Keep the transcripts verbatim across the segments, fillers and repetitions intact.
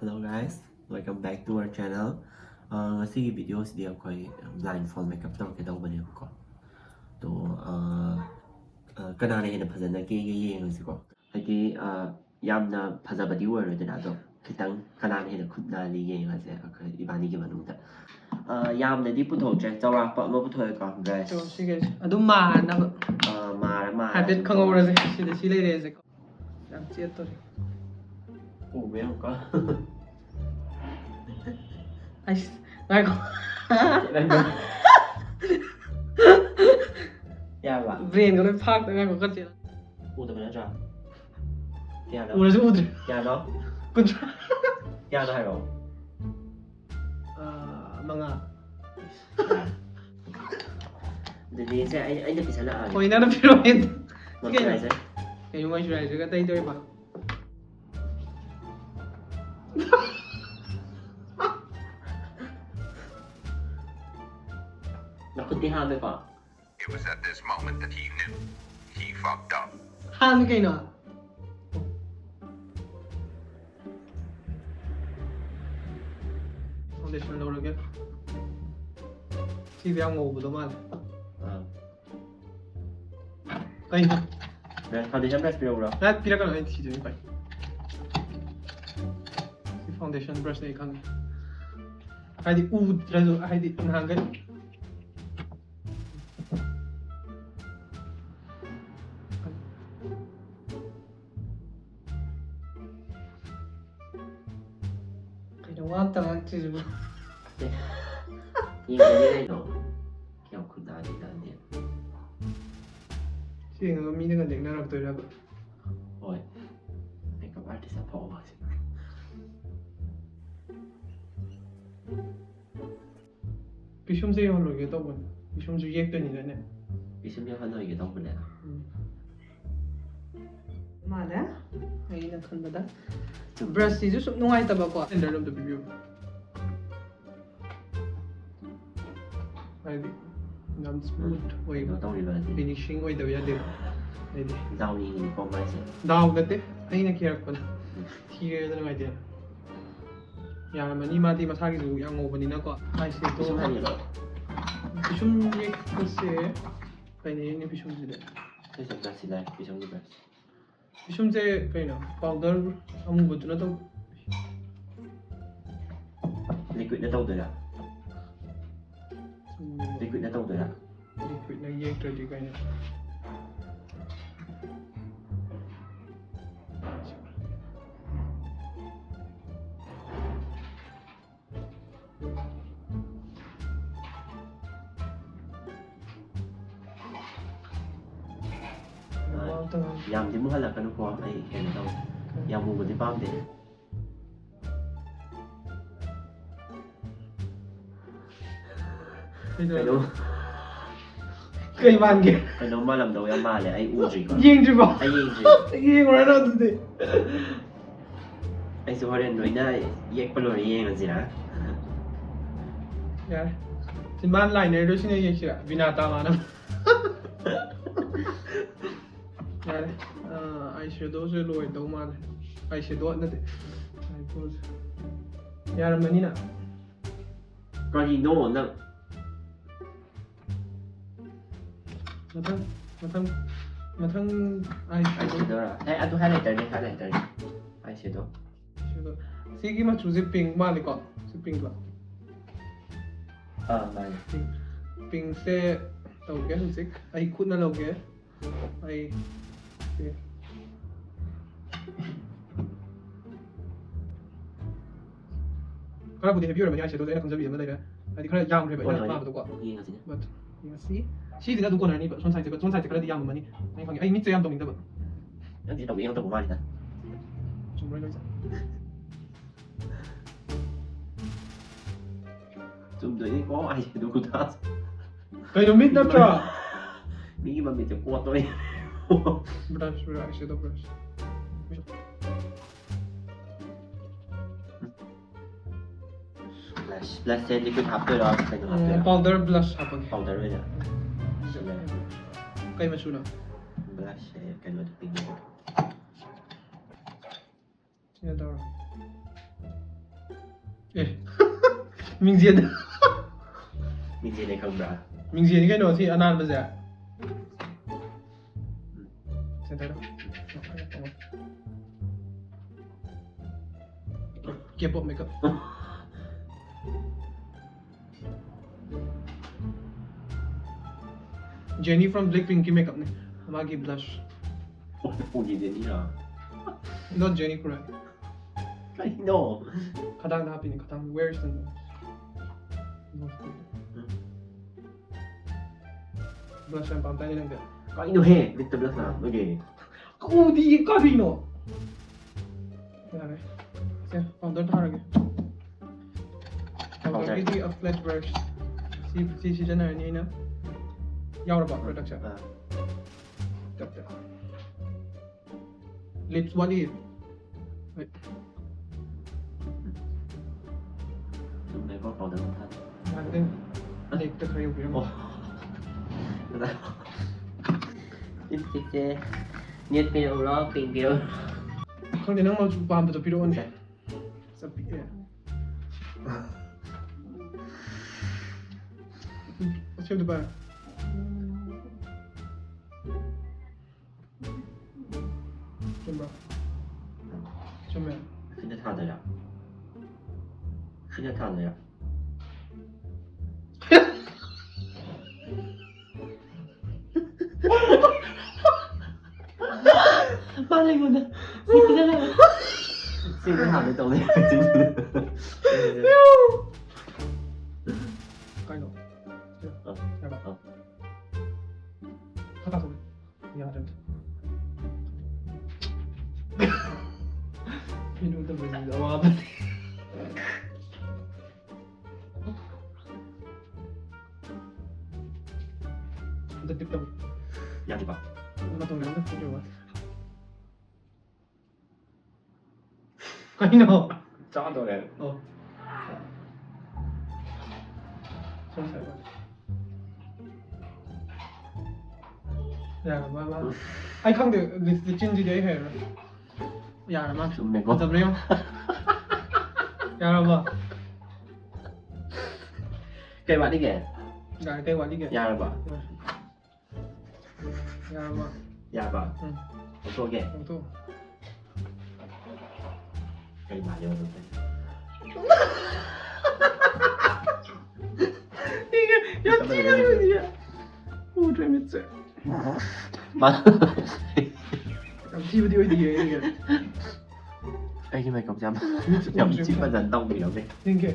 Hello guys, welcome back to our channel. ꯑꯥ, ꯉꯁꯤꯒꯤ ꯚꯤꯗꯤꯑꯣꯁꯤꯗꯤ ꯑꯩꯈꯣꯏ blind phone makeup ꯇꯧꯔꯛꯀꯦ ꯇꯧꯕꯅꯦꯕꯀꯣ꯫ ꯑꯗꯣ ꯑꯥ, ꯑꯥ, ꯀꯅꯥꯅ ꯍꯦꯟꯅ ꯐꯖꯅꯒꯦ ꯌꯦꯡꯉꯁꯤꯀꯣ꯫ ꯍꯥꯏꯗꯤ ꯑꯥ, ꯌꯥꯝꯅ ꯐꯖꯕꯗꯤ ꯑꯣꯏꯔꯣꯏꯗꯅ, ꯑꯗꯣ ꯈꯤꯇꯪ ꯀꯅꯥꯅ ꯍꯦꯟꯅ ꯈꯨꯠ ꯅꯥꯜꯂꯤ ꯌꯦꯡꯉꯁꯦ ꯑꯩꯈꯣꯏ ꯏꯕꯥꯅꯤꯒꯤ ꯃꯅꯨꯡꯗ꯫ ꯑꯥ, ꯌꯥꯝꯅꯗꯤ ꯄꯨꯊꯣꯛꯇ꯭ꯔꯦ, ꯆꯥꯎꯔꯥꯛꯄ ꯑꯃ ꯄꯨꯊꯣꯛꯑꯦꯀꯣ, ꯕ꯭ꯔꯁ꯫ ꯁꯤꯒꯩꯁꯦ ꯑꯗꯨꯝ ꯃꯥꯟꯅꯕ ꯑꯥ, ꯃꯥꯔ ꯃꯥꯔ ꯍꯥꯏꯐꯦꯠ ꯑꯗꯨꯝ ꯈꯪꯍꯧꯔꯁꯦ꯫ ꯁꯤꯗ ꯁꯤ ꯂꯩꯔꯦꯁꯦꯀꯣ꯫ ꯌꯥꯝ ꯆꯦꯠꯇꯣꯔꯤ꯫ ꯎꯕ ꯌꯥꯝ ꯀ- ꯑꯩꯁ, ꯉꯥꯏꯈꯣ꯫ ꯌꯥꯔꯕ? ꯕ꯭ꯔꯦꯟꯒ ꯂꯣꯏ ꯐꯥꯛꯇ ꯉꯥꯏꯈꯣ, ꯈꯔ ꯆꯦꯠꯂ꯫ ꯎꯗꯕ ꯅꯠꯇ꯭ꯔꯥ? ꯀꯌꯥꯅꯣ? ꯎꯔꯁꯨ ꯎꯗ꯭ꯔꯦ꯫ ꯀꯌꯥꯅꯣ? ꯀꯨꯟꯊ꯭ꯔꯥ꯫ ꯀꯌꯥꯅꯣ ꯍꯥꯏꯔꯛꯑꯣ꯫ ꯑꯥ, ꯃꯉꯥ꯫ ꯑꯗꯨꯗꯤ ꯁꯦ, ꯑꯩ, ꯑꯩꯅ ꯄꯤꯁꯜꯂꯛꯑꯒꯦ꯫ ꯍꯣꯏ, ꯅꯪꯅ ꯄꯤꯔꯛꯑꯣ꯫ ꯀꯩꯅꯣ? ꯃꯣꯏꯆꯔꯥꯏꯖꯔ꯫ ꯀꯩꯅꯣ ꯃꯣꯏꯆꯔꯥꯏꯖꯔꯒ ꯇꯩꯗꯣꯏꯕ? ꯅꯈꯨꯠꯇꯤ ꯍꯥꯝꯃꯦꯀꯣ? It was at this moment that he knew. He fucked up. ꯍꯥꯝꯃꯤ ꯀꯩꯅꯣ? ꯐꯥꯎꯟꯗꯦꯁꯟ ꯂꯧꯔꯒꯦ꯫ ꯁꯤꯗꯤ ꯌꯥꯝ ꯉꯧꯕꯗꯣ ꯃꯥꯜꯂꯦ꯫ ꯑꯥ꯫ ꯀꯩꯅꯣ? ꯕ꯭ꯔꯁ, ꯐꯥꯎꯟꯗꯦꯁꯟ ꯕ꯭ꯔꯁ ꯄꯤꯔꯛꯎꯔꯣ? ꯅꯠ, ꯄꯤꯔꯛꯀꯅꯨ, ꯑꯩ ꯊꯤꯗꯣꯏꯅꯤ, ꯀꯩ? ꯁꯤ ꯐꯥꯎꯟꯗꯦꯁꯟ ꯕ꯭ꯔꯁꯅꯦ ꯑꯩ ꯈꯪꯉꯦ꯫ ꯍꯥꯏꯗꯤ ꯎꯗ꯭ꯔꯁꯨ, ꯍꯥꯏꯗꯤ ꯅꯍꯥꯟꯒꯩ ꯀꯩꯅꯣ ꯋꯥ ꯑꯝꯇ ꯉꯥꯡꯗ꯭ꯔꯤꯁꯤꯕꯣ? ꯌꯦꯡꯗꯣꯏꯅꯦ ꯀꯩꯅꯣ꯫ ꯀꯌꯥꯝ ꯈꯨꯠ ꯅꯥꯜꯂꯤ ꯅꯥꯟꯗꯦ꯫ ꯁꯤ ꯌꯦꯡꯉꯒ ꯃꯤꯅꯒ ꯂꯦꯛꯅꯔꯛꯇꯣꯏꯔꯕ? ꯍꯣꯏ꯫ Makeup artist ꯑꯐꯥꯎꯕꯁꯦ꯫ ꯄꯤꯁꯨꯝꯁꯦ ꯌꯧꯍꯜꯂꯣꯏꯒꯦ ꯇꯧꯕꯅꯦ꯫ ꯄꯤꯁꯨꯝꯁꯨ ꯌꯦꯛꯇꯣꯏꯅꯤꯅꯅꯦ꯫ ꯄꯤꯁꯨꯝ ꯌꯧꯍꯜꯂꯣꯏꯒꯦ ꯇꯧꯕꯅꯦ꯫ ꯎꯝ꯫ ꯃꯥꯜꯂꯦ꯫ ꯑꯩꯅ ꯈꯟꯕꯗ꯫ ꯕ꯭ꯔꯁꯁꯤꯁꯨ ꯁꯨꯝ ꯅꯨꯡꯉꯥꯏꯇꯕꯀꯣ꯫ ꯁꯦꯟꯇꯔꯗ ꯑꯝꯇ ꯄꯤꯕꯤꯌꯨ꯫ ꯍꯥꯏꯗꯤ ꯌꯥꯝ ꯁ꯭ꯃꯨꯠ ꯑꯣꯏꯕ꯫ ꯀꯩꯅꯣ ꯇꯧꯔꯤꯕ ꯍꯥꯏꯗꯤ꯫ ꯐꯤꯅꯤꯁꯤꯡ ꯑꯣꯏꯗꯕ ꯌꯥꯗꯦꯕ꯫ ꯍꯥꯏꯗꯤ꯫ ꯗꯥꯎ ꯌꯦꯡꯉꯤꯅꯤꯀꯣ ꯃꯥꯏꯁꯦ꯫ ꯗꯥꯎ ꯅꯠꯇꯦ, ꯑꯩꯅ ꯀꯦꯔꯛꯄꯅꯦ꯫ ꯎꯝ꯫ ꯊꯤꯔꯦꯗꯅ ꯅꯨꯡꯉꯥꯏꯇꯦ꯫ ꯌꯥꯔꯝꯃꯅꯤ, ꯃꯥꯗꯤ ꯃꯁꯥꯒꯤꯁꯨ ꯌꯥꯝ ꯉꯧꯕꯅꯤꯅꯀꯣ꯫ ꯑꯥꯏ ꯁꯦꯗꯣ꯫ ꯄꯤꯁꯨꯝ ꯍꯥꯏꯅꯤꯡꯕ꯫ ꯄꯤꯁꯨꯝ ꯌꯦꯛꯄꯁꯦ ꯀꯩꯅ ꯌꯦꯛꯅꯤ ꯄꯤꯁꯨꯝꯁꯤꯗꯤ? ꯁꯤ ꯁꯦ ꯕ꯭ꯔꯁꯁꯤ ꯂꯥꯛꯑꯦ, ꯄꯤꯁꯨꯝꯒꯤ ꯕ꯭ꯔꯁ꯫ ꯄꯤꯁꯨꯝꯁꯦ ꯀꯩꯅꯣ? ꯄꯥꯎꯗꯔ ꯑꯃꯨꯕꯗꯨꯅ ꯇꯧ꯫ ꯂꯤꯀ꯭ꯋꯤꯠꯅ ꯇꯧꯗꯣꯏꯔꯥ? ꯎꯝ꯫ ꯂꯤꯀ꯭ꯋꯤꯠꯅ ꯇꯧꯗꯣꯏꯔꯥ? ꯂꯤꯀ꯭ꯋꯤꯠꯅ ꯌꯦꯛꯇ꯭ꯔꯗꯤ ꯀꯩꯅꯣ? ꯌꯥꯝꯗꯤ ꯃꯨꯍꯜꯂꯛꯀꯅꯨꯀꯣ, ꯑꯩ ꯀꯩꯅꯣ ꯇꯧꯋꯦ꯫ ꯌꯥꯝ ꯃꯨꯕꯗꯤ ꯄꯥꯝꯗꯦ꯫ ꯀꯩꯅꯣ? ꯀꯩ ꯃꯥꯟꯒꯦ? ꯀꯩꯅꯣꯝ ꯃꯥꯜꯂꯝꯗꯧ ꯌꯥꯝ ꯃꯥꯜꯂꯦ, ꯑꯩ ꯎꯗ꯭ꯔꯤꯀꯣ꯫ ꯌꯦꯡꯗ꯭ꯔꯤꯕꯣ? ꯑꯩ ꯌꯦꯡꯗ꯭ꯔꯤ꯫ ꯌꯦꯡꯉꯨꯔꯅꯨ ꯑꯗꯨꯗꯤ꯫ ꯑꯩꯁꯨ ꯍꯣꯔꯦꯟ ꯂꯣꯏꯅ ꯌꯦꯛꯄ ꯂꯣꯏꯔ ꯌꯦꯡꯉꯁꯤꯔꯥ? ꯌꯥꯔꯦ꯫ ꯆꯤꯟꯕꯥꯟ ꯂꯥꯏꯅꯔꯗꯣ ꯁꯤꯅ ꯌꯦꯛꯁꯤꯔꯥ? ꯕꯤꯅꯥꯇꯥ ꯃꯥꯟꯅꯕ꯫ ꯌꯥꯔꯦ꯫ ꯑꯥꯏ ꯁꯦꯗꯣꯁꯦ ꯂꯣꯏꯗꯧ ꯃꯥꯜꯂꯦ꯫ ꯑꯥꯏ ꯁꯦꯗꯣ ꯅꯠꯇꯦ꯫ ꯑꯥꯏ ꯄꯣꯁꯦ꯫ ꯌꯥꯔꯝꯃꯅꯤꯅ? ꯀꯔꯤꯅꯣ ꯅꯪ? ꯃꯊꯪ, ꯃꯊꯪ, ꯃꯊꯪ ꯑꯥꯏ ꯁꯦꯗꯣ꯫ ꯑꯥꯏ ꯁꯦꯗꯣꯔꯥ? ꯑꯦ, ꯑꯗꯨ ꯍꯥꯏꯂꯥꯏꯇꯔꯅꯦ, ꯍꯥꯏꯂꯥꯏꯇꯔꯅꯦ꯫ ꯑꯥꯏ ꯁꯦꯗꯣ꯫ ꯁꯤꯗꯣ꯫ ꯁꯤꯒꯤ ꯃꯆꯨꯁꯦ ꯄꯤꯡ ꯃꯥꯜꯂꯤꯀꯣ? ꯁꯤ ꯄꯤꯡꯂꯣ? ꯑꯥ, ꯃꯥꯅꯦ꯫ ꯄꯤꯡ, ꯄꯤꯡꯁꯦ ꯇꯧꯒꯦ ꯍꯧꯖꯤꯛ꯫ ꯑꯩ ꯈꯨꯠꯅ ꯂꯧꯒꯦ꯫ ꯑꯩ, ꯁꯤ꯫ ꯈꯔꯕꯨꯗꯤ heavy ꯑꯣꯏꯔꯝꯃꯅꯤ ꯑꯥꯏ ꯁꯦꯗꯣꯁꯦ, ꯑꯩꯅ ꯈꯪꯖꯕꯤ ꯑꯃ ꯂꯩꯔꯦ꯫ ꯍꯥꯏꯗꯤ ꯈꯔ ꯌꯥꯝꯈ꯭ꯔꯦꯕ ꯑꯩꯅ ꯍꯣꯏ, ꯍꯣꯏ꯫ ꯄꯥꯝꯕꯗꯣꯀꯣ꯫ ꯌꯦꯡꯉꯁꯤꯅꯦ꯫ But ꯌꯦꯡꯉꯁꯤ꯫ ꯁꯤꯁꯤꯅ ꯑꯗꯨꯝ ꯀꯣꯟꯅꯔꯅꯤꯕ꯫ ꯁꯣꯝ ꯁꯥꯏꯗꯁꯦ, ꯁꯣꯝ ꯁꯥꯏꯗꯁꯦ ꯈꯔꯗꯤ ꯌꯥꯝꯃꯝꯃꯅꯤ꯫ ꯑꯩ ꯈꯪꯉꯦ꯫ ꯑꯩ ꯃꯤꯠꯁꯦ ꯌꯥꯝ ꯇꯧꯅꯤꯡꯗꯕ꯫ ꯅꯪꯁꯦ ꯇꯧꯅꯤꯡ ꯌꯥꯝ ꯇꯧꯕ ꯃꯥꯜꯂꯤꯗ꯫ ꯆꯨꯝꯕ꯭ꯔꯥ ꯂꯣꯏꯁꯦ? ꯆꯨꯝꯗꯣꯏꯅꯤꯀꯣ, ꯑꯥꯏ ꯁꯦꯗꯣ ꯈꯨꯇꯥꯁꯦ꯫ ꯀꯩꯅꯣ, ꯃꯤꯠ ꯅꯠꯇ꯭ꯔꯣ? ꯃꯤꯒꯤ ꯃꯃꯤꯠꯁꯦ ꯀꯣꯠꯇꯣꯔꯦ꯫ Brush, brush, eyeshadow brush. Blush, blushꯁꯦ liquid ꯍꯥꯞꯇꯣꯏꯔꯣ? ꯀꯩꯅꯣ ꯎꯝ, ꯍꯥꯞꯇꯣꯏꯔꯣ? Powder blush ꯍꯥꯞꯄꯒꯦ꯫ Powder ꯑꯣꯏꯅ? ꯎꯝ꯫ ꯁꯤꯜꯂꯦ꯫ ꯀꯩ ꯃꯆꯨꯅꯣ? Blushꯁꯦ ꯀꯩꯅꯣꯗ ꯄꯤꯡ꯫ ꯁꯤꯅ ꯇꯧꯔꯣ꯫ ꯑꯦ꯫ ꯃꯤꯡꯖꯦꯜ꯫ ꯃꯤꯡꯖꯦꯜꯅꯦ ꯈꯪꯕ꯭ꯔꯥ? ꯃꯤꯡꯖꯦꯜꯅꯤ ꯀꯩꯅꯣ ꯁꯤ ꯑꯅꯥꯟꯕꯁꯦ꯫ ꯁꯦꯟꯇꯔꯗ꯫ K-pop makeup꯫ Jennie from Blackpinkꯀꯤ makeupꯅꯦ꯫ ꯃꯥꯒꯤ blush꯫ ꯄꯨꯒꯤꯗꯦꯅꯤꯅ꯫ Not Jennie Kruan꯫ ꯀꯩꯅꯣ? ꯈꯗꯥꯡꯗ ꯍꯥꯞꯄꯤꯅꯦ, ꯈꯗꯥꯡ꯫ Where's the nose? Blush ꯌꯥꯝ ꯄꯥꯝꯗꯥꯏꯅꯦ ꯅꯪꯗꯤ? ꯀꯩꯅꯣꯍꯦ? ꯂꯤꯠꯇ blush ꯂꯥꯛꯄꯒꯤ꯫ ꯎꯗꯤꯌꯦ ꯀꯔꯤꯅꯣ? ꯌꯥꯔꯦ꯫ ꯁꯦ, powder ꯊꯥꯔꯒꯦ꯫ Powderꯒꯤꯗꯤ a flat brush꯫ ꯁꯤ, ꯁꯤ ꯁꯤꯖꯤꯟꯅꯔꯅꯤ ꯑꯩꯅ꯫ ꯌꯥꯎꯔꯕ productꯁꯦ? ꯑꯥ꯫ ꯇꯞ ꯇꯞ꯫ Lips ꯋꯥꯠꯂꯤ꯫ ꯍꯣꯏ꯫ ꯑꯗꯨꯝ ꯂꯩꯀꯣ, powder ꯑꯃ ꯊꯥ꯫ ꯌꯥꯗꯦ꯫ Lipꯇ ꯈꯔ ꯌꯧꯕꯤꯔꯝꯃꯣ꯫ ꯑꯣ꯫ Lipstickꯁꯦ nude ꯄꯤꯔꯛꯎꯔꯣ, pink ꯄꯤꯔꯛꯎꯔꯣ? ꯈꯪꯗꯦ, ꯅꯪ ꯃꯆꯨ ꯄꯥꯝꯕꯗꯣ ꯄꯤꯔꯛꯑꯣꯅꯦ꯫ ꯆꯞꯄꯤꯛꯑꯦ꯫ Save the bar꯫ ꯆꯨꯝꯕ꯭ꯔꯣ? ꯆꯨꯝꯃꯦ꯫ ꯁꯤꯗ ꯊꯥꯗꯣꯏꯔꯥ? ꯁꯤꯗ ꯊꯥꯗꯣꯏꯔꯥ? ꯃꯥꯅ ꯑꯩꯉꯣꯟꯗ ꯁꯤ ꯄꯤꯖꯅꯕ꯫ ꯁꯤꯗ ꯊꯥꯗꯣꯏ ꯇꯧꯅꯤ꯫ ꯀꯩꯅꯣ? ꯁꯤꯗ꯫ ꯑ, ꯌꯥꯔꯕ? ꯑ꯫ ꯈꯔ ꯇꯥꯊꯣꯛꯑꯣ꯫ ꯌꯥꯗ꯭ꯔꯦ ꯑꯝꯇ꯫ ꯀꯩꯅꯣ ꯇꯧꯕꯁꯤꯗꯤ ꯑꯋꯥꯕꯅꯤ꯫ ꯑꯝꯇ dip ꯇꯧ꯫ ꯌꯥꯗꯦꯕ꯫ ꯃꯇꯣꯟ ꯑꯝꯇ ꯊꯣꯛꯑꯣ꯫ ꯀꯩꯅꯣ? ꯆꯥꯗꯣꯔꯦ꯫ ꯑꯣ꯫ Sorry, sorry, sorry. ꯌꯥꯔꯕ, ꯃꯥ? ꯑꯩ ꯈꯪꯗꯦ, ꯂꯤ-, ꯂꯤꯆꯤꯟꯁꯤꯗꯤ ꯑꯩ ꯍꯩꯔꯔꯣꯏ꯫ ꯌꯥꯔ ꯃꯥ? ꯆꯨꯝꯃꯦꯀꯣ꯫ ꯐꯖꯕ꯭ꯔꯥ ꯌꯦꯡꯉꯣ꯫ ꯌꯥꯔꯕ? ꯀꯩ ꯋꯥꯠꯂꯤꯒꯦ? ꯌꯥꯔꯦ, ꯀꯩ ꯋꯥꯠꯂꯤꯒꯦ? ꯌꯥꯔꯕ? ꯌꯥꯔꯕ? ꯌꯥꯕ? ꯎꯝ, ꯂꯧꯊꯣꯛꯑꯒꯦ? ꯂꯧꯊꯣꯛ꯫ ꯀꯩ ꯃꯥꯜꯂꯦ ꯑꯗꯨꯗꯤ? ꯌꯥꯝ ꯊꯤꯅ ꯎꯗ꯭ꯔꯦ ꯃꯤꯠꯁꯦ꯫ ꯃꯥ- ꯌꯥꯝ ꯊꯤꯕꯗꯤ ꯑꯣꯏꯗꯤꯌꯦ ꯑꯩꯒꯤ꯫ ꯑꯩꯒꯤ ꯃꯦꯀꯞꯁꯦ ꯌꯥꯝ ꯌꯥꯝ ꯊꯤ ꯐꯖꯅ ꯇꯧꯕꯤꯔꯝꯃꯦ꯫ ꯌꯦꯡꯒꯦ꯫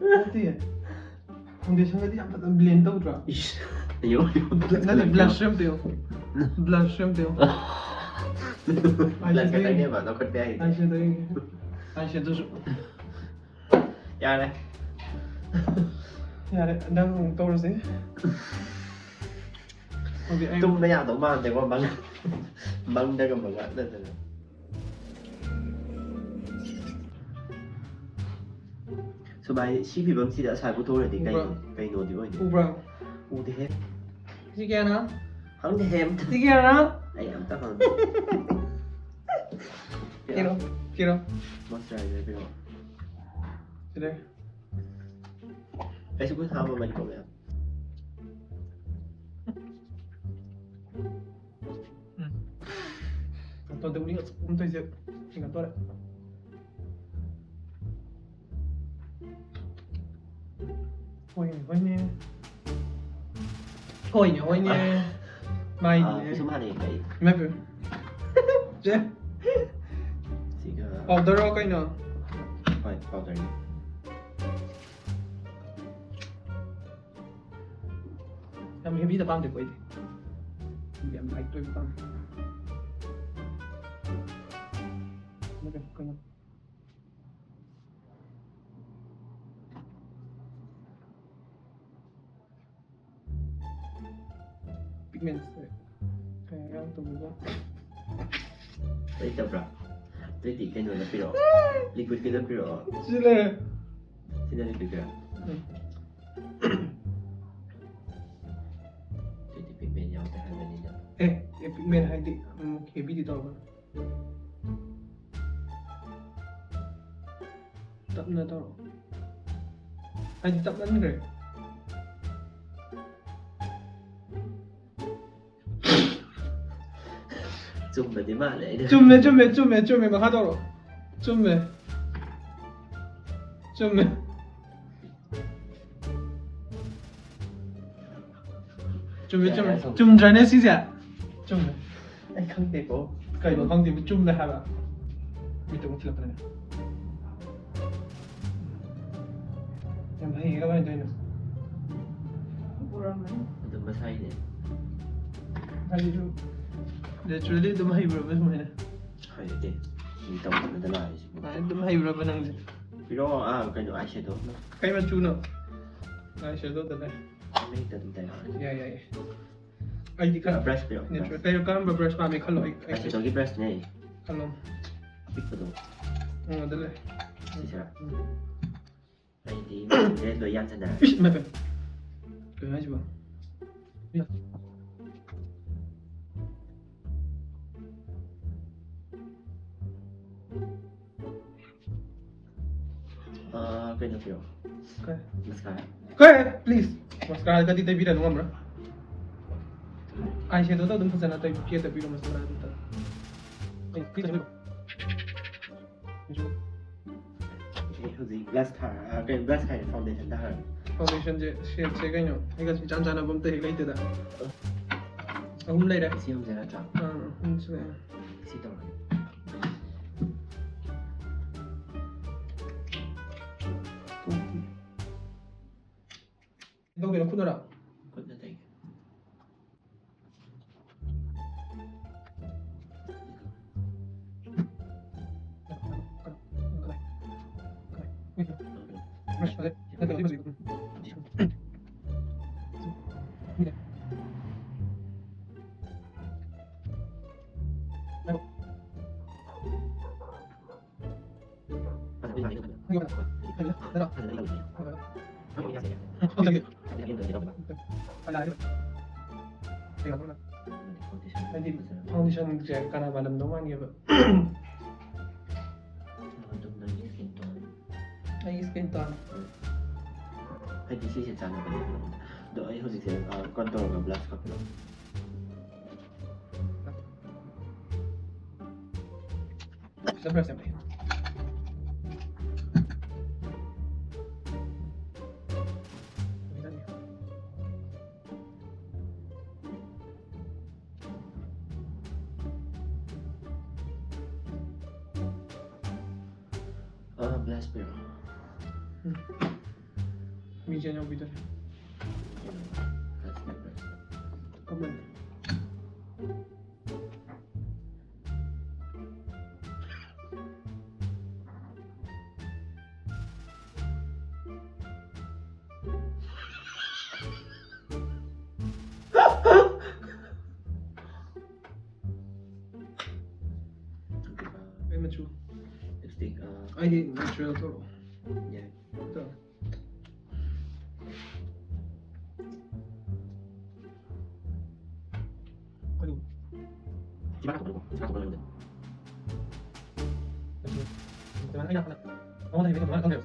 ꯅꯠꯇꯦ꯫ ꯐꯥꯎꯟꯗꯦꯁꯟꯒꯗꯤ ꯌꯥꯝ ꯐꯖꯅ ꯕ꯭ꯂꯦꯟ ꯇꯧꯗ꯭ꯔꯣ? ꯏꯁ꯫ ꯑꯌꯣ, ꯑꯌꯣ꯫ ꯅꯠꯇꯦ, ꯕ꯭ꯂꯁ ꯑꯝꯇ ꯌꯦꯡꯉꯣ꯫ ꯕ꯭ꯂꯁ ꯑꯝꯇ ꯌꯦꯡꯉꯣ꯫ ꯕ꯭ꯂꯁ ꯈꯛꯇꯪꯅꯦꯕ ꯂꯧꯈꯠꯄ ꯌꯥꯏ꯫ ꯑꯥꯏꯁꯦꯗꯣ ꯌꯦꯡꯒꯦ꯫ ꯑꯥꯏꯁꯦꯗꯣꯁꯨ꯫ ꯌꯥꯔꯦ꯫ ꯌꯥꯔꯦ, ꯅꯪ ꯑꯃꯨꯛ ꯇꯧꯔꯁꯦ꯫ ꯍꯧꯖꯤꯛ ꯑꯩ ꯇꯨꯝꯕ ꯌꯥꯗꯧ ꯃꯥꯟꯗꯦꯀꯣ, ꯃꯪ-, ꯃꯪꯗꯒ ꯃꯪꯉꯛ ꯅꯠꯇꯅ꯫ ꯁꯨꯃꯥꯏ ꯁꯤ ꯐꯤꯕꯝꯁꯤꯗ ꯑꯁꯥꯏꯕꯨ ꯊꯣꯛꯑꯗꯤ ꯀꯩꯅꯣ, ꯎꯕ꯭ꯔꯥ? ꯀꯩꯅꯣꯗꯤ ꯑꯣꯏꯅꯤ꯫ ꯎꯕ꯭ꯔꯥ? ꯎꯗꯦꯍꯦ꯫ ꯁꯤ ꯀꯌꯥꯅꯣ? ꯈꯪꯗꯦꯍꯦ ꯑꯝꯇ꯫ ꯁꯤ ꯀꯌꯥꯅꯣ? ꯑꯩ ꯑꯝꯇ ꯈꯪꯗꯦ꯫ ꯀꯤꯔꯣ, ꯀꯤꯔꯣ꯫ ꯃꯣꯏꯁꯆꯔꯥꯏꯖꯔ ꯄꯤꯔꯛꯑꯣ꯫ ꯁꯤꯗ꯫ ꯑꯩꯁꯨ ꯈꯨꯠ ꯍꯥꯝꯃꯕꯅꯤꯀꯣ ꯃꯌꯥꯝ꯫ ꯎꯝ꯫ ꯅꯥꯇꯣꯟꯗ ꯎꯔꯤꯡ ꯑꯆꯧꯕ ꯑꯃ ꯇꯧꯔꯤꯁꯦ ꯍꯦꯟꯒꯠꯇꯣꯔꯦ꯫ ꯍꯣꯏꯅꯦ, ꯍꯣꯏꯅꯦ꯫ ꯍꯣꯏꯅꯦ, ꯍꯣꯏꯅꯦ꯫ ꯑꯥ, ꯃꯥꯏꯅꯦ꯫ ꯄꯤꯁꯨꯝ ꯍꯥꯟꯅ ꯌꯦꯡꯒꯦ ꯑꯩ꯫ ꯏꯃꯥꯏ ꯄꯦꯝꯃ꯫ ꯆꯦ꯫ ꯁꯤꯒ ꯄꯥꯎꯗꯔꯔꯣ ꯀꯩꯅꯣ? ꯍꯣꯏ, ꯄꯥꯎꯗꯔꯅꯤ꯫ ꯌꯥꯝ ꯍꯦꯕꯤꯗ ꯄꯥꯝꯗꯦꯀꯣ ꯑꯩꯗꯤ꯫ ꯑꯩꯗꯤ ꯌꯥꯝ ꯂꯥꯏꯠ ꯑꯣꯏꯕ ꯄꯥꯝꯃꯦ꯫ ꯀꯩꯅꯣ? ꯄꯤꯒꯃꯦꯟꯁꯦ ꯀꯌꯥ ꯌꯥꯎꯗꯕꯒ꯫ ꯂꯩꯇꯕ꯭ꯔꯥ? ꯑꯗꯨꯏꯗꯤ ꯀꯩꯅꯣꯗ ꯄꯤꯔꯛꯑꯣ꯫ ꯂꯤꯀ꯭ꯋꯤꯠꯀꯤꯗ ꯄꯤꯔꯛꯑꯣ꯫ ꯁꯤ ꯂꯩꯔꯦ꯫ ꯁꯤꯅ ꯂꯤꯀ꯭ꯋꯤꯠꯀꯤꯔꯥ? ꯎꯝ꯫ ꯑꯗꯨꯏꯗꯤ ꯄꯤꯒꯃꯦꯟ ꯌꯥꯎꯗꯦ ꯍꯥꯏꯕꯅꯤꯅ꯫ ꯑꯦ, ꯑꯦ, ꯄꯤꯒꯃꯦꯟ ꯍꯥꯏꯗꯤ ꯑꯃꯨꯛ ꯍꯦꯕꯤꯗꯤ ꯇꯧꯔꯒ꯫ ꯇꯞꯅ ꯇꯧꯔꯣ꯫ ꯍꯥꯏꯗꯤ ꯇꯞꯃꯟꯈ꯭ꯔꯦ꯫ ꯆꯨꯝꯕꯗꯤ ꯃꯥꯜꯂꯦ ꯑꯩꯅ꯫ ꯆꯨꯝꯃꯦ ꯆꯨꯝꯃꯦ ꯆꯨꯝꯃꯦ ꯆꯨꯝꯃꯦ ꯃꯈꯥ ꯇꯧꯔꯣ꯫ ꯆꯨꯝꯃꯦ꯫ ꯆꯨꯝꯃꯦ꯫ ꯆꯨꯝꯃꯦ ꯆꯨꯝꯃꯦ꯫ ꯆꯨꯝꯗ꯭ꯔꯅꯦ ꯁꯤꯁꯦ? ꯆꯨꯝꯃꯦ꯫ ꯑꯩ ꯈꯪꯗꯦꯀꯣ꯫ ꯀꯩꯅꯣ ꯈꯪꯗꯦꯕ, ꯆꯨꯝꯃꯦ ꯍꯥꯏꯕ꯫ ꯃꯤꯠꯇ ꯑꯃꯨꯛ ꯊꯤꯜꯂꯛꯄꯅꯦ꯫ ꯌꯥꯝ ꯍꯩꯌꯦ, ꯀꯃꯥꯏꯅ ꯇꯧꯔꯤꯅꯣ? ꯎꯔꯝꯃꯅꯤ꯫ ꯑꯗꯨꯝ ꯃꯁꯥꯏꯅꯦ꯫ ꯍꯥꯏꯗꯤ ꯁꯨꯝ naturally ꯑꯗꯨꯝ ꯍꯩꯕ꯭ꯔꯕ ꯁꯨꯃꯥꯏꯅ? ꯍꯩꯇꯦ꯫ ꯃꯤ ꯇꯧꯗꯅꯗ ꯂꯥꯛꯏꯁꯤꯕꯨ꯫ ꯑꯗꯨꯝ ꯍꯩꯕ꯭ꯔꯕ ꯅꯪꯁꯦ? ꯄꯤꯔꯛꯑꯣ, ꯑꯥ, ꯀꯩꯅꯣ, ꯑꯥꯏ ꯁꯦꯗꯣ ꯑꯃ꯫ ꯀꯩ ꯃꯆꯨꯅꯣ? ꯑꯥꯏ ꯁꯦꯗꯣꯗ ꯂꯩ꯫ ꯃꯤꯠꯇ ꯑꯗꯨꯝ ꯇꯩꯔꯣ꯫ ꯌꯥꯏ ꯌꯥꯏ꯫ ꯑꯩꯗꯤ ꯈꯔ ꯕ꯭ꯔꯁ ꯄꯤꯔꯛꯑꯣ, natural ꯕ꯭ꯔꯁ꯫ ꯇꯩꯔꯣ, ꯀꯔꯝꯕ ꯕ꯭ꯔꯁ ꯄꯥꯝꯃꯤ ꯈꯜꯂꯣ꯫ ꯑꯩ ꯑꯥꯏ ꯁꯦꯗꯣꯒꯤ ꯕ꯭ꯔꯁꯅꯦ ꯑꯩ꯫ ꯈꯜꯂꯣ꯫ ꯑꯄꯤꯛꯄꯗꯣ꯫ ꯎꯝ, ꯑꯗ ꯂꯩ꯫ ꯁꯤꯁꯤꯔꯥ? ꯎꯝ꯫ ꯑꯩꯗꯤ ꯔꯦꯗ ꯂꯣꯏ ꯌꯥꯟꯁꯟꯅꯔꯦ꯫ ꯏꯁ, ꯏꯃꯥ ꯏꯄꯦꯝ꯫ ꯀꯩꯅꯣ ꯍꯥꯏꯁꯤꯕꯣ? ꯑꯥ, ꯀꯩꯅꯣ ꯄꯤꯔꯣ? ꯀꯩ? ꯃꯁꯀꯥꯔꯥ꯫ ꯀꯩ? Please꯫ ꯃꯁꯀꯥꯔꯥꯒꯗꯤ ꯇꯩꯕꯤꯔꯅꯨ ꯉꯝꯕ꯭ꯔꯥ? ꯑꯥꯏ ꯁꯦꯗꯣꯗꯣ ꯑꯗꯨꯝ ꯐꯖꯅ ꯇꯩ-, ꯀꯦ ꯇꯩꯕꯤꯔꯣ ꯃꯁꯀꯥꯔꯥꯗꯨꯗ꯫ ꯑꯩ please ꯇꯩꯕꯤꯔꯣ꯫ ꯑꯩ ꯍꯧꯖꯤꯛ ꯕ꯭ꯂꯁ ꯊꯥꯔ, ꯑꯥ, ꯀꯩꯅꯣ, ꯕ꯭ꯂꯁ ꯍꯥꯏꯔꯦ, ꯐꯥꯎꯟꯗꯦꯁꯟ ꯊꯥꯔꯒꯦ꯫ ꯐꯥꯎꯟꯗꯦꯁꯟꯁꯦ, ꯁꯦꯠꯁꯦ ꯀꯩꯅꯣ? ꯑꯩꯒ ꯏꯆꯥꯟ ꯆꯥꯟꯅꯕ ꯑꯝꯇ ꯍꯦꯛ ꯂꯩꯇꯦꯗ꯫ ꯑꯍꯨꯝ ꯂꯩꯔꯦ꯫ ꯁꯤ ꯑꯃꯁꯦ ꯅꯠꯇ꯭ꯔꯥ? ꯑꯥ, ꯑꯍꯨꯝꯁꯨ ꯂꯩꯔꯦ꯫ ꯁꯤ ꯇꯧꯔꯒꯦ꯫ ꯇꯧꯒꯦꯔꯣ ꯈꯨꯠꯅꯔꯥ? ꯈꯨꯠꯅ ꯇꯩꯒꯦ꯫ ꯍꯥꯏꯗꯤ ꯐꯥꯎꯟꯗꯦꯁꯟꯁꯦ ꯀꯅꯥ ꯃꯥꯜꯂꯝꯗꯧ ꯃꯥꯟꯒꯦꯕ? ꯑꯩꯒꯤ skin tone꯫ ꯍꯥꯏꯗꯤ ꯁꯤꯁꯦ ꯆꯥꯅꯕꯅꯦ꯫ ꯑꯗꯣ ꯑꯩ ꯍꯧꯖꯤꯛꯁꯦ, ꯑ, ꯀꯩꯅꯣ ꯇꯧꯔꯒ ꯕ꯭ꯂꯁ ꯀꯥꯞꯄꯤꯔꯣ꯫ ꯑ, ꯕ꯭ꯂꯁ ꯄꯤꯔꯣ꯫ ꯃꯤ ꯆꯦꯟ ꯌꯥꯎꯕꯤꯗꯣꯔꯦ꯫ ꯕ꯭ꯂꯁ ꯄꯤꯔꯣ, ꯕ꯭ꯂꯁ꯫ ꯀꯃꯟ꯫ ꯀꯩ ꯃꯆꯨ? ꯂꯤꯞꯁꯇꯤꯛ, ꯑ, ꯑꯩꯗꯤ ꯅꯦꯆꯔꯦꯜ ꯇꯧꯔꯛꯑꯣ꯫ ꯌꯥꯏ꯫ ꯇꯧꯔꯣ꯫ ꯀꯩꯅꯣ? ꯁꯤ ꯃꯥꯅ ꯊꯣꯛꯄꯅꯤꯀꯣ꯫ ꯁꯤ ꯃꯥꯅ ꯊꯣꯛꯄꯅꯤ꯫ ꯃꯆꯨ꯫ ꯑꯗꯨꯃꯥꯏꯅ ꯑꯩꯅ ꯍꯥꯟꯅ ꯃꯉꯣꯟꯗ ꯍꯥꯏꯕꯤꯒꯦ ꯇꯧꯕ ꯃꯥꯅ ꯈꯪꯗꯦꯕ꯫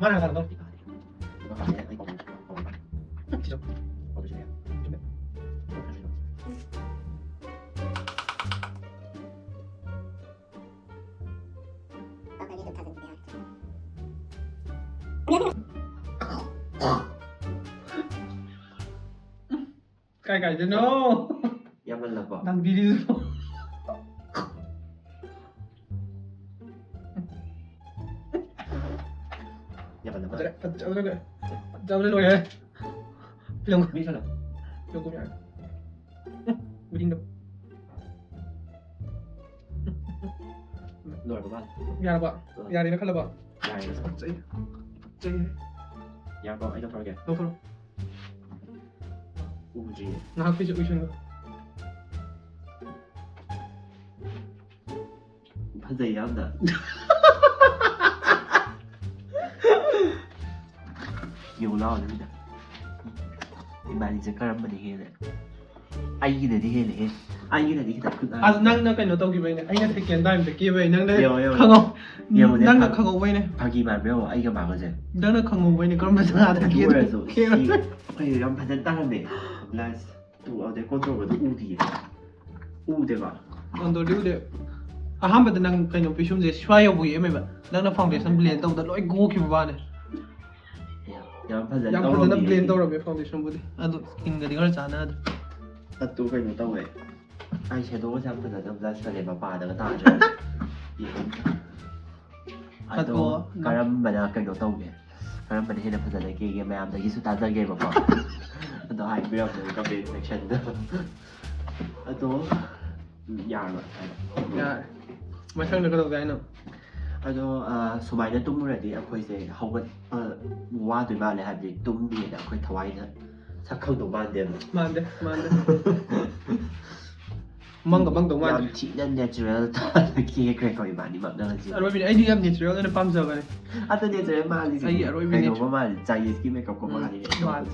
ꯃꯥꯅ ꯍꯥꯟꯅ ꯈꯪꯗꯕ꯫ ꯁꯤꯁꯨ꯫ ꯀꯥꯏ ꯀꯥꯏꯗꯅꯣ? ꯌꯥꯝꯃꯜꯂꯕꯣ? ꯅꯪꯕꯤꯔꯤꯗꯨꯕꯣ? ꯌꯥꯝꯃꯜꯂꯕꯣ? ꯐꯖꯔꯦ, ꯐꯖꯕꯅ ꯂꯣꯏꯔꯦ꯫ ꯐꯖꯕꯅ ꯂꯣꯏꯔꯦ꯫ ꯐꯤꯂꯝ꯫ ꯃꯤ ꯁꯥꯟꯅ꯫ ꯐꯤꯂꯝ ꯀꯨꯝ ꯌꯥꯔꯦ꯫ ꯎꯝ, ꯎꯔꯤꯡꯗꯣ꯫ ꯂꯣꯏꯔꯕ ꯃꯥꯜꯂꯦ꯫ ꯌꯥꯔꯕ? ꯑ꯫ ꯌꯥꯔꯦꯅ ꯈꯜꯂꯕ? ꯌꯥꯔꯦ꯫ ꯐꯖꯩ꯫ ꯐꯖꯩ꯫ ꯌꯥꯔꯕꯣ? ꯑꯩ ꯂꯧꯊꯣꯔꯛꯑꯒꯦ꯫ ꯂꯧꯊꯣꯔꯛꯑꯣ꯫ ꯎꯗ꯭ꯔꯤꯌꯦ꯫ ꯉꯥꯏꯍꯥꯛ ꯄꯤꯖ-, ꯎꯏꯁꯟꯈꯣ꯫ ꯐꯖꯩ ꯌꯥꯝꯅ꯫ ꯌꯦꯡꯉꯨ ꯂꯥꯎ ꯑꯗꯨꯒꯤꯗ꯫ ꯏꯕꯥꯅꯤꯁꯦ ꯀꯔꯝꯕꯅ ꯍꯦꯜꯂꯦ? ꯑꯩꯒꯤꯅꯗꯤ ꯍꯦꯜꯂꯦꯍꯦ꯫ ꯑꯩꯒꯤꯅꯗꯤ ꯈꯤꯇꯪ ꯈꯨꯠ ꯑꯗꯨ ꯅꯪꯅ ꯀꯩꯅꯣ ꯇꯧꯈꯤꯕꯩꯅꯦ, ꯑꯩꯅ ꯁꯦꯀꯦꯟ ꯇꯥꯏꯝꯗ ꯀꯦꯕꯩ ꯅꯪꯅ ꯌꯦꯡꯉꯣ, ꯌꯦꯡꯉꯣ꯫ ꯈꯪꯍꯧ ꯌꯦꯡꯉꯨꯅꯦ, ꯅꯪꯅ ꯐ- ꯈꯪꯍꯧꯕꯩꯅꯦ꯫ ꯐꯥꯒꯤ ꯃꯥꯟꯕ꯭ꯔꯣ ꯑꯩꯒ ꯃꯥꯒꯁꯦ? ꯅꯪꯅ ꯈꯪꯍꯧꯕꯩꯅꯦ ꯀꯔꯝꯕ ꯖꯒꯥꯗ ꯑꯗꯨ ꯀꯦꯕ ꯑꯣꯏꯔꯁꯨ ꯀꯦꯕ ꯁꯤ ꯑꯩꯈꯣꯏ ꯌꯥꯝ ꯐꯖꯅ ꯇꯥꯔꯝꯃꯦ꯫ ꯕ꯭ꯂꯁ ꯇꯨ ꯑꯗꯩ ꯀꯣꯟꯇ꯭ꯔꯣꯜꯒꯗꯨ ꯎꯗꯤꯌꯦ꯫ ꯎꯗꯦꯕ꯫ ꯀꯣꯟꯇ꯭ꯔꯣꯜꯗꯤ ꯎꯗꯦ꯫ ꯑꯍꯥꯟꯕꯗ ꯅꯪ ꯀꯩꯅꯣ ꯄꯤꯁꯨꯝꯁꯦ ꯁ꯭ꯋꯥꯏ ꯌꯧꯕ ꯌꯦꯛꯑꯝꯃꯦꯕ, ꯅꯪꯅ ꯐꯥꯎꯟꯗꯦꯁꯟ ꯕ꯭ꯂꯦꯟ ꯇꯧꯕꯗ ꯂꯣꯏ ꯀꯣꯛꯈꯤꯕ ꯋꯥꯅꯦ꯫ ꯌꯥꯝ ꯐꯖꯅ ꯌꯥꯝ ꯐꯖꯅ ꯇꯧꯔꯝꯃꯦ꯫ ꯕ꯭ꯂꯦꯟ ꯇꯧꯔꯝꯃꯦ ꯐꯥꯎꯟꯗꯦꯁꯟꯕꯨꯗꯤ, ꯑꯗꯣ ꯁ꯭ꯀꯤꯟꯒꯗꯤ ꯈꯔ ꯆꯥꯟꯅꯗ꯭ꯔꯦ꯫ ꯑꯗꯨ ꯀꯩꯅꯣ ꯇꯧꯋꯦ꯫ ꯑꯥꯏ ꯁꯦꯗꯣꯒꯁꯦ ꯌꯥꯝ ꯐꯖꯅ ꯕ꯭ꯂꯁ ꯐꯖꯩ, ꯃꯄꯥꯗꯒ ꯇꯥꯗ꯭ꯔꯦ꯫ ꯑꯗꯣ ꯑꯗꯣ ꯀꯔꯝꯕꯅ ꯀꯩꯅꯣ ꯇꯧꯒꯦ? ꯀꯔꯝꯕꯅ ꯍꯦꯟꯅ ꯐꯖꯅ ꯀꯦꯒꯦ ꯃꯌꯥꯝꯗꯒꯤꯁꯨ ꯇꯥꯖꯒꯦꯕꯀꯣ꯫ ꯑꯗꯣ ꯍꯥꯏꯕꯤꯔꯝꯃꯣ ꯀꯃꯦꯟ ꯁꯦꯛꯁꯟꯗ꯫ ꯑꯗꯣ ꯎꯝ, ꯌꯥꯔꯕ? ꯌꯥꯔꯦ꯫ ꯃꯊꯪꯗ ꯀꯩꯗꯧꯒꯦ ꯍꯥꯏꯅꯣ? ꯑꯗꯣ ꯑ, ꯁꯨꯃꯥꯏꯅ ꯇꯨꯝꯃꯨꯔꯗꯤ ꯑꯩꯈꯣꯏꯁꯦ ꯍꯧꯒꯠꯄ ꯋꯥꯗꯣꯏ ꯃꯥꯜꯂꯦ, ꯍꯥꯏꯕꯗꯤ ꯇꯨꯝꯃꯤꯅ ꯑꯩꯈꯣꯏ ꯊꯋꯥꯏꯅ ꯁꯛ ꯈꯪꯗꯧ ꯃꯥꯟꯗꯦꯕ꯫ ꯃꯥꯟꯗꯦ, ꯃꯥꯟꯗꯦ꯫ ꯃꯪꯒ ꯃꯪꯗꯧ ꯃꯥꯟꯗꯦ꯫ ꯌꯥꯝ ꯊꯤꯅ ꯅꯦꯆꯔꯦꯜ ꯇꯥꯅ ꯀꯦꯈ꯭ꯔꯦꯀꯣ ꯏꯕꯥꯅꯤꯃꯛꯅ ꯉꯁꯤ꯫ ꯑꯔꯣꯏꯕꯤꯅꯦ, ꯑꯩꯗꯤ ꯌꯥꯝ ꯅꯦꯆꯔꯦꯜ ꯑꯣꯏꯅ ꯄꯥꯝꯖꯕꯅꯦ꯫ ꯑꯗꯨ ꯅꯦꯆꯔꯦꯜ ꯃꯥꯜꯂꯤꯁꯦ ꯑꯩꯒꯤ ꯑꯔꯣꯏꯕꯤ ꯀꯩꯅꯣꯝꯃ ꯃꯥꯜꯂꯤ, ꯆꯥꯏꯅꯤꯁꯀꯤ ꯃꯦꯀꯞꯀꯨꯝꯕ ꯎꯝ, ꯃꯥꯜꯂꯤ꯫ ꯃꯥꯜꯂꯤ꯫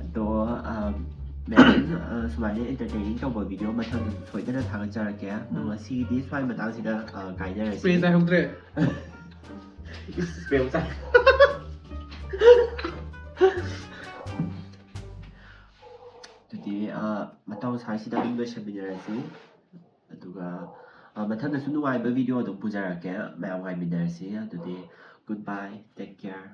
ꯑꯗꯣ ꯑ, ꯃꯌꯥꯝ ꯑ, ꯁꯨꯃꯥꯏꯅ ꯑꯦꯟꯇꯔꯇꯦꯅꯤꯡ ꯇꯧꯕ ꯚꯤꯗꯤꯑꯣ ꯃꯊꯪꯗꯁꯨ ꯁꯣꯏꯗꯅ ꯊꯥꯒꯠꯆꯔꯛꯀꯦ꯫ ꯑꯗꯣ ꯎꯝ꯫ ꯉꯁꯤꯒꯤꯗꯤ ꯁ꯭ꯋꯥꯏ ꯃꯇꯥꯡꯁꯤꯗ ꯑ, ꯀꯥꯏꯅꯔꯁꯤ꯫ ꯏꯁꯄ꯭ꯔꯦ ꯆꯥꯏꯍꯧꯗ꯭ꯔꯦ꯫ ꯏꯁ, ꯏꯁꯄ꯭ꯔꯦ ꯑꯃꯨꯛ ꯆꯥꯏ꯫ ꯑꯗꯨꯗꯤ ꯑ, ꯃꯇꯥꯡ ꯁ꯭ꯋꯥꯏꯁꯤꯗ ꯑꯗꯨꯝ ꯂꯣꯏꯁꯟꯃꯤꯟꯅꯔꯁꯤ꯫ ꯑꯗꯨꯒ ꯑ, ꯃꯊꯪꯗꯁꯨ ꯅꯨꯡꯉꯥꯏꯕ ꯚꯤꯗꯤꯑꯣ ꯑꯗꯨꯝ ꯄꯨꯖꯔꯛꯀꯦ꯫ ꯃꯌꯥꯝ ꯉꯥꯏꯃꯤꯟꯅꯔꯁꯤ꯫ ꯑꯗꯨꯗꯤ good bye, take care꯫